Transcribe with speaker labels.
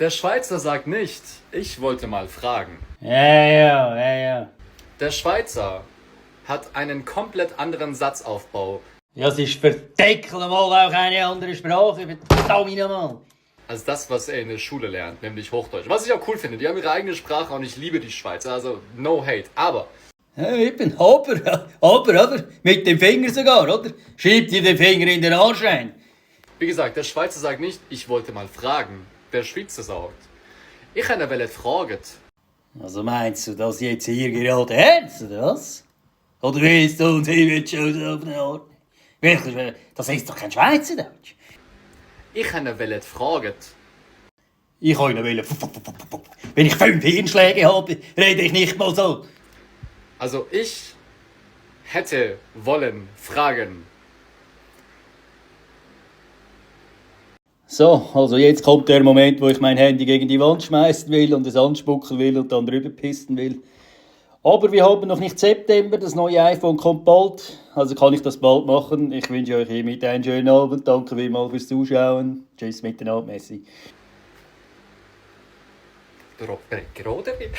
Speaker 1: Der Schweizer sagt nicht, ich wollte mal fragen.
Speaker 2: Ja.
Speaker 1: Der Schweizer hat einen komplett anderen Satzaufbau
Speaker 2: Ja, es ist verdeckt mal auch eine andere Sprache. Verdammt nochmal.
Speaker 1: als das, was er in der Schule lernt, nämlich Hochdeutsch. Was ich auch cool finde, die haben ihre eigene Sprache und ich liebe die Schweizer, also no hate. Aber
Speaker 2: Ja, eben, aber, mit dem Finger sogar, oder? Schiebt dir den Finger in den Arsch rein.
Speaker 1: wie gesagt, der Schweizer sagt nicht, ich wollte mal fragen. Der Schweizer sagt, ich wollte fragen.
Speaker 2: Also meinst du das jetzt hier gerade ernst, oder was? Oder willst du uns hier schon so auf eine Art? Wirklich, das ist doch kein Schweizerdeutsch.
Speaker 1: Ich wollte fragen.
Speaker 2: Ich kann Ihnen wollen. Wenn ich 5 Hirnschläge habe, rede ich nicht mal so.
Speaker 1: Also ich hätte wollen fragen.
Speaker 2: So, also jetzt kommt der Moment, wo ich mein Handy gegen die Wand schmeißen will und es anspucken will und dann drüber pissen will. Aber wir haben noch nicht September, das neue iPhone kommt bald, also kann ich das bald machen. Ich wünsche euch hiermit einen schönen Abend, danke vielmals fürs Zuschauen. Tschüss miteinander, Messi.
Speaker 1: Der Robert gerade wieder.